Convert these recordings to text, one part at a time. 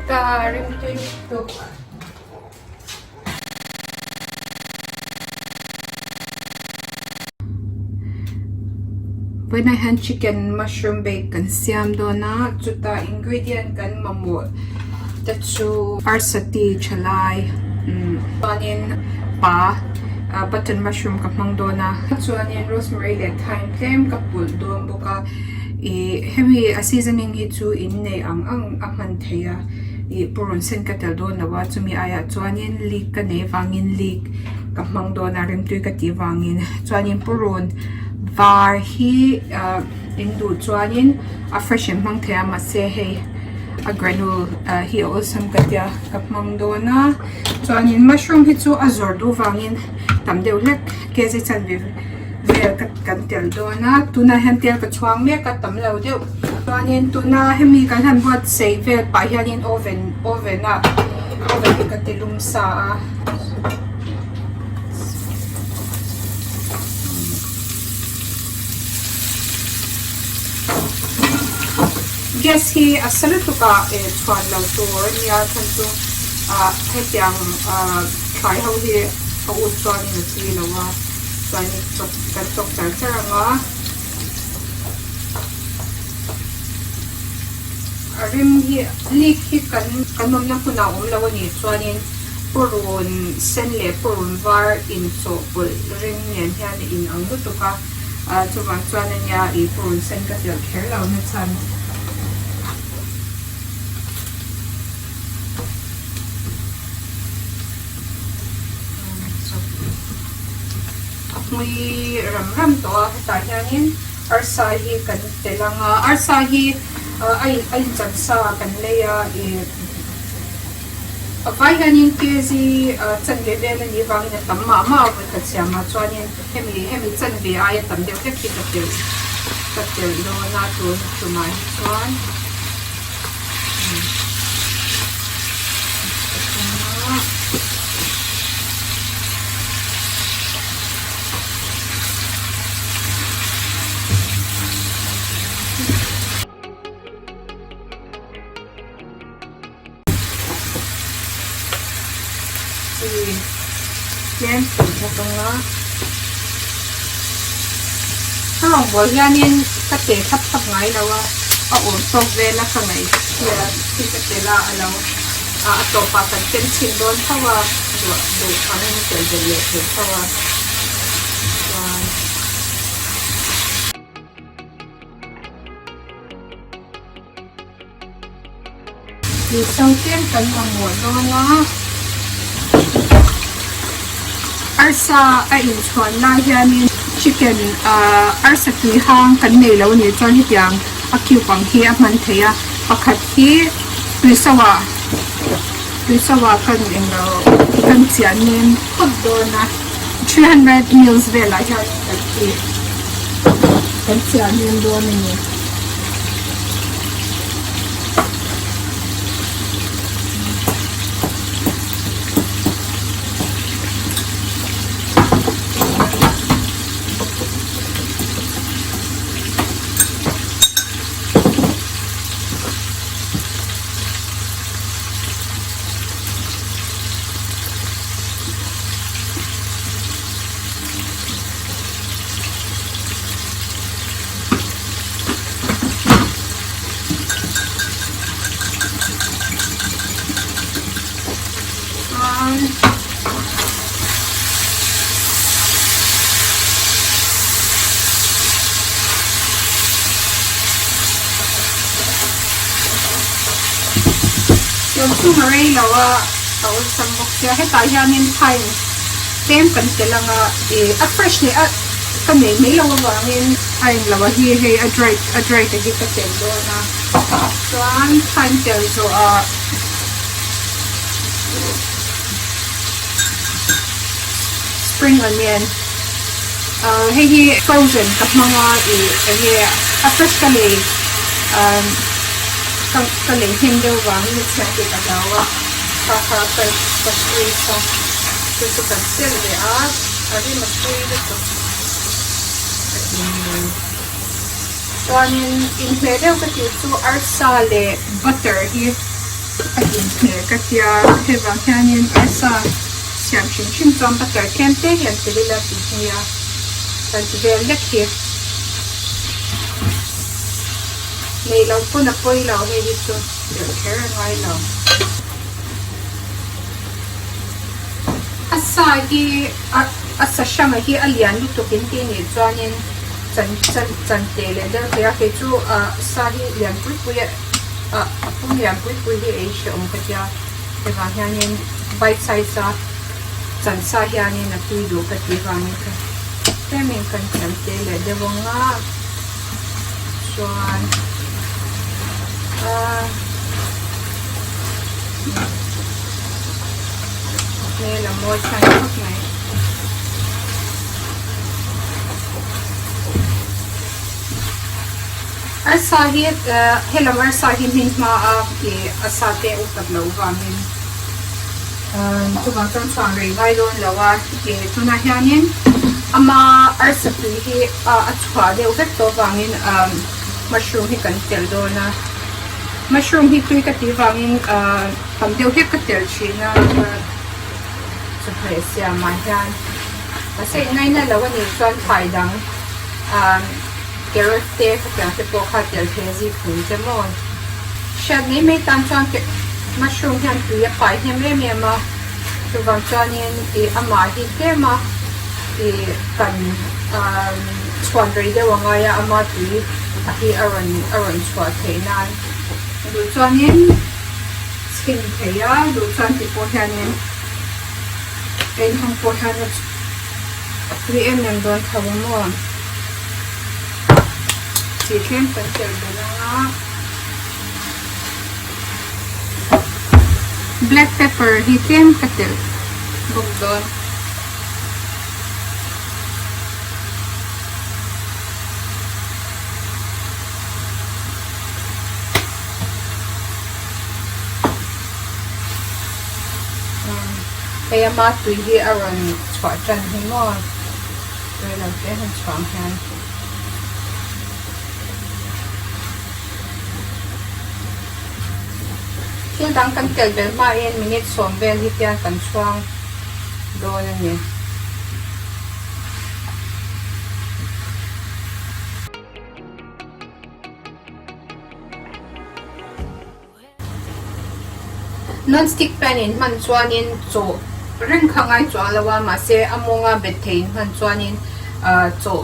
ta rimtui lutuk. Vawiinah hian chicken mushroom bake kan siam dawn a chutah ingredient kan mamawh te chu arsa ti tha lai chuanin pa button mushroom ka hmang dawn a chuanin rosemary leh thyme tlem ka pawlh dawn bawk a ih hemi a seasoning hi chu in nei ang ang a hman theih a. Ih purun sen ka tel dawn lo a chumi aiah chuanin leek ka nei vangin leek ka hmang dawn a rimtui ka tih vangin chuanin purun var hi ah in duh chuanin a fresh in hmang thei a mahse hei a granule ah hi a awlsam ka tia ka hmang dawn a chuanin mushroom hi chu a zawr duh vangin tam deuh hlek kg chanve vel ka kan tel dawn a tunah hian tel ka chhuang mek a tam lo deuh chuanin tuna hemi kan han buatsaih vel pah hianin oven oven ah oven hi ka ti lum sa a. Gas hi a sa lutuk a eh chhuan lo tur a nia chhan chu ah hetiang ah thlai ho hi a ut chuanin a tui lo a. Chuanin chawp kan chawp char char ang a, a rim hi leak hi kan kan awmna hmunah a awm lo a nih chuanin purun sen leh purun var inchawhpawlh rim nen hian a inang lutuk a, ah chuvang chuan a nia ih purun sen ka telh kher lo na chhan. A hmui ram ram tawh a hetah hianin arsa hi kan telh ang a arsa hi a in a inchan sa kan lei a ih a vai hianin kg chanve vel a nih avangin a tam mah mah a vawi khat siamah chuanin hemi hemi chanve aia tam deuh hlek hi ka telh ka telh dawn a tun tumah hi chuan. Tlem pawlh bawk ang a ka rawngbawl hianin ka teh thlap thlap ngai lo a. A awm tawk vel a ka ngaih hian thil ka tel a a lo a a tawpah kan ken chhin dawn tho a duah duh angin tel belh leh thei tho a chuan Tihsau tlem kan mamawh dawn a arsa a inchhuan lai hianin chicken ah arsa tui hang kan nei lo anih chuan hetiang a cube ang hi a hman theih a pakhat hi tuisauah tuisauah kan englo kan chiah nem phawt dawn a 300 mils velah hian kan ti kan chiah nem dawn a ni. Chuan siam chhung a rei lo a a awlsam bawk sia hetah hianin thyme tlem kan telh ang a ih a fresh leh a ka nei mai loh avangin a englo a hi hei a dry a dry te hi ka telh dawn a chuan thyme telh zawh ah Spring onion ah hei hi frozen ka hmang a ih enge a fresh ka lei ah ka ka lei hnem deuh vangin a chhiat tih ka hlau a kha kha ka ka squeeze a chu chu kan telh leh a a rim a tui lutuk a in chuanin inhmeh deuh ka tih chu arsa leh butter hi. A inhmeh ka tia hei vang hianin arsa siam hrim hrim chuan butter tlem te hian tel ila tih hmui a kan ti vel lek hi. Neih loh pawn a pawi lo hei hi chu telh kher a ngai lo. A sa hi a sa hranga hi a lian lutuk in tih nih chuanin chan chan chan teh leh deuh thei a kei chu ah sa hi lian pui pui a ah a pum lian pui pui hi ei hrehawm ka tia hei vang hianin bite size a chan sa hianin a tui duh ka tih vangin ka tlemin kan chan teh leh deuh ang a chuan ah hmel a mawi than khawp mai. Arsa hi helam arsa hi hmin hma a ih a sa te upat loh vangin chuvang chuan chhuan rei ngai dawn lo a ih tunah hianin ama arsa tui hi a chhuah deuh vek tawh vangin mushroom hi kan telh dawn a mushroom hi tui ka tih vangin tam deuh hlek ka telh thin a chawhmeh siamah hian mahse ingaina lo a nih chuan thlai dang carrot te khatiang te pawh kha tel thei a zik pui te maw hriat mai mai tan chuan mushroom hian tui a pai hnem em em a chuvang chuanin ih amah hi tlem a ih kan chhuan rei deuh a ngai a ama tui a hi a rawn a rawn chhuah theih nan duh chuanin chhin thei a duh chuan ti pawh hianin en hawng pawh hian a tui em em dawn tho a maw. Chi tlem kan telh belh ang a black pepper hi tlem ka telh bawk dawn. Hei ama tui hi a rawn chhuah tan hi maw. Rei lo te han chhuang hian thil dang kan tel belh hmain minute sawm vel hi tian kan chhuang dawn a ni. Non stick pan in hman chuanin chaw reng kha ngai chuang lo a mahse a mawnga bet thei in hman chuanin ah chaw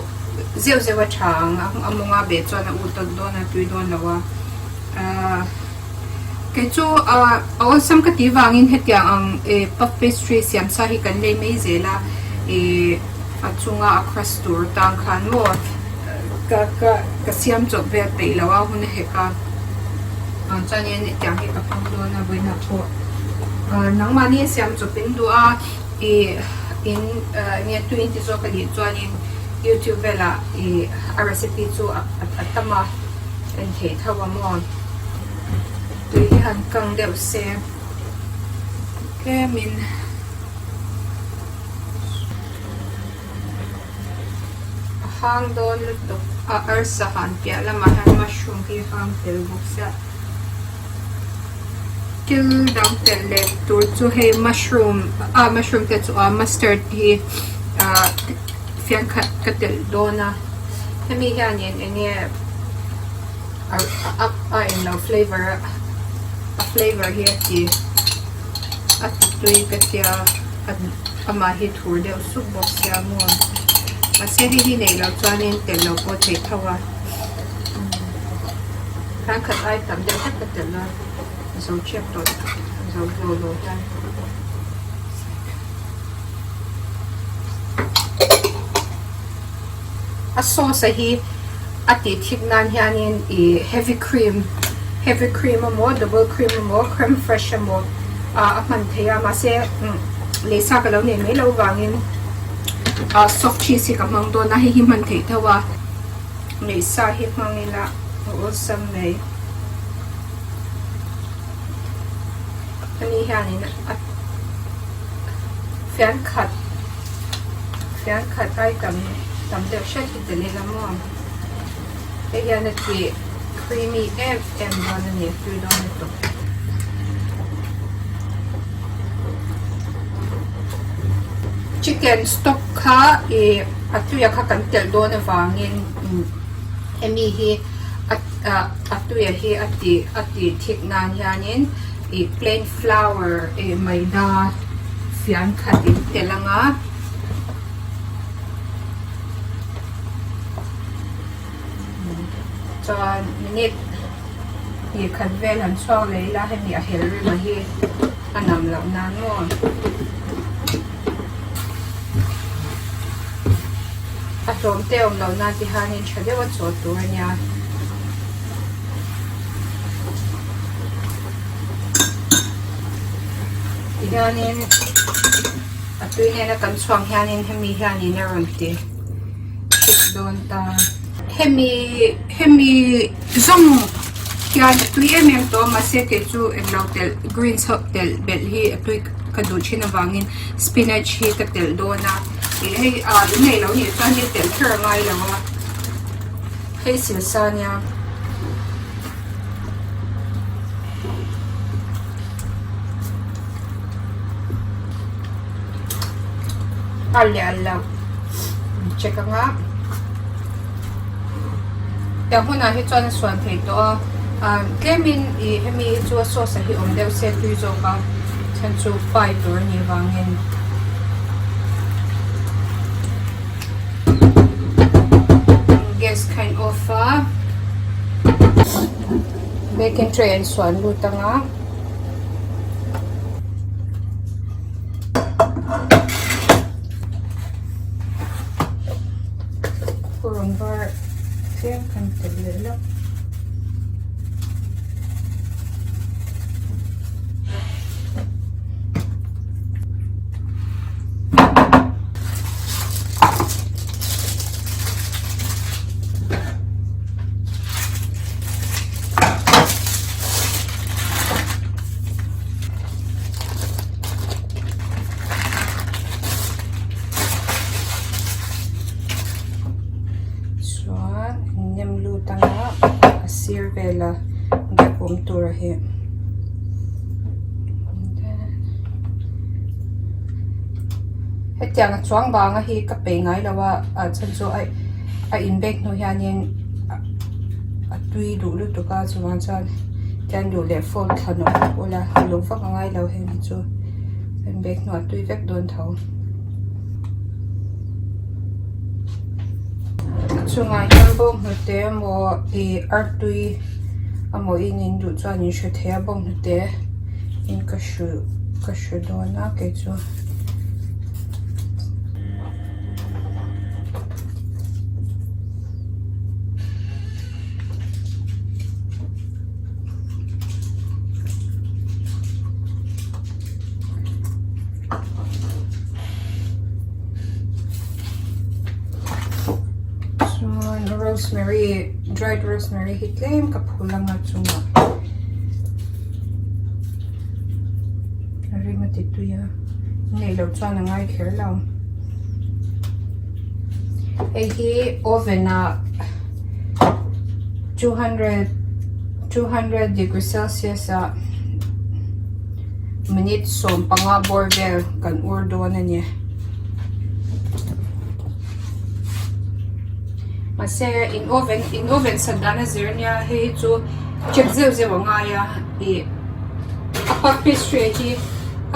zeuh zeuh a tha ang a a mawnga bet chuan a ut dawt dawn a tui dawn lo a ah kei chu ah a awlsam ka tih vangin hetiang ang eh puff pastry siam sa hi kan lei mai zel a ih a chunga a crust tur tang khan maw ka ka ka siam chawp vel peih lo a hun a hek a. Chuanin hetiang hi ka hmang dawn a vawiinah pawh nangmahni a siam chawp in duh a ih in enge tui in ti zawk a nih chuanin youtube velah ih a recipe chu a tam a en theih tho a maw tui hi han kang deuh se tlemin. A hang dawn lutuk a arsa han piah lamah hian mushroom hi hang tel bawk sia thil dang telh leh tur chu hei mushroom ah mushroom te chu ah mustard hi ah fian khat ka telh dawn a hemi hianin eng nge a a englo flavour a flavour hi a ti a ti tui ka tia. Amah hi thur deuh sup bawk sia maw mahse hei hi neih loh chuanin telh loh pawh theih tho a khan khat ai tam deuh hlek ka telh a zo chep tawh zo zo lo hian. A sauce a hi a tih thik nan hianin ih heavy cream heavy cream emaw double cream emaw creme fraiche emaw ah a hman theih a mahse lehsa ka lo nei mai loh vangin ah soft cheese hi ka hmang dawn a hei hi hman theih tho a lehsa hi hmang ila a awlsam mai hemi hianin a fian khat. Fian khat ai tam tam deuh hret hi tel ila maw hei hian a ti creamy em em dawn a ni tui dawn lutuk. Chicken stock kha ih a tuia kha kan telh dawn avangin hemi hi a tuia hi a tih a tih thik nan hianin ih plain flour ih maida fian khat in telh ang a. Chuan minute hnih khat vel han chhuak leh ila hemi a hel rem a hi a nam loh nan maw. A hlawm te awm loh nan ti hianin tha deuh a chaw tur a nia. Tihianin a tui nena kan chhuang hianin hemi hianin a rawn ti thik dawn ta. Hemi hemi zawng hian a tui em em tawh a mahse kei chu englo telh greens ho telh belh hi a tui ka duh thin avangin spinach hi ka telh dawn a ih hei ah in nei lo nih chuan hei telh kher a ngai lo a hei silsa nia. A lian lo check ang a tiang hunah hi chuan a suan thei tawh a ah tlemin ih hemi hi chu a sauce ah hi awm deuh se tui zawk a chhan chu fry tur a nih vangin. Gas kha in off a baking tray an suan lut ang a. Purun var tlem kan telh leh lawk. Chuan an nem lut anga a sir vela gap awm tur a hi hetiang a chuang banga hi ka peih ngai lo a a chhan chu a in bake hnu hianin a tui duh lutuk a chuvang chuan tian duh leh fold thla nawk nawk ula lung vak a ngai lo heng hi chu an bake hnuah a tui vek dawn tho. A chungah hian bawnghnute emaw ih artui emaw in in duh chuan in hre thei a bawnghnute in ka hruh ka hru dawn a kei chu. Chuan rosemary dried rosemary hi tlem ka phul anga chungah a rim a ti tui a neih loh chuan a ngai kher lo. Hei hi oven ah 200 200 degree celsius ah minute 15 bawr vel kan ur dawn a ni. Mahse in oven in oven sat dan a zir ania hei hi chu check zeuh zeuh a ngai a ih a puff pastry hi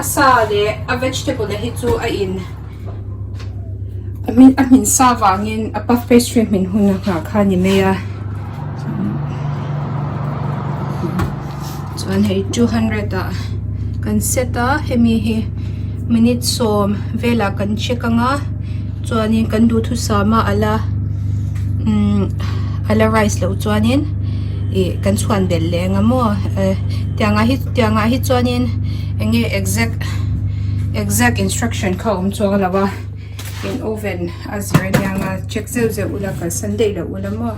a sa leh a vegetable hi chu a in. A hmin a hmin sa vangin a puff pastry hmin hun a nghah kha a ni mai a chuan hei 200 ah kan set a hemi hi minute sawm velah kan check anga chuanin kan duhthusam a ala umm ala rice loh chuanin ih kan chhuan belh leh anga maw eh tiangah hi tiangah hi chuanin eng nge exact exact instruction kha a awm chuang lo a in oven a zir aniang a check zeuh zeuh ula kalsan daih loh ula maw.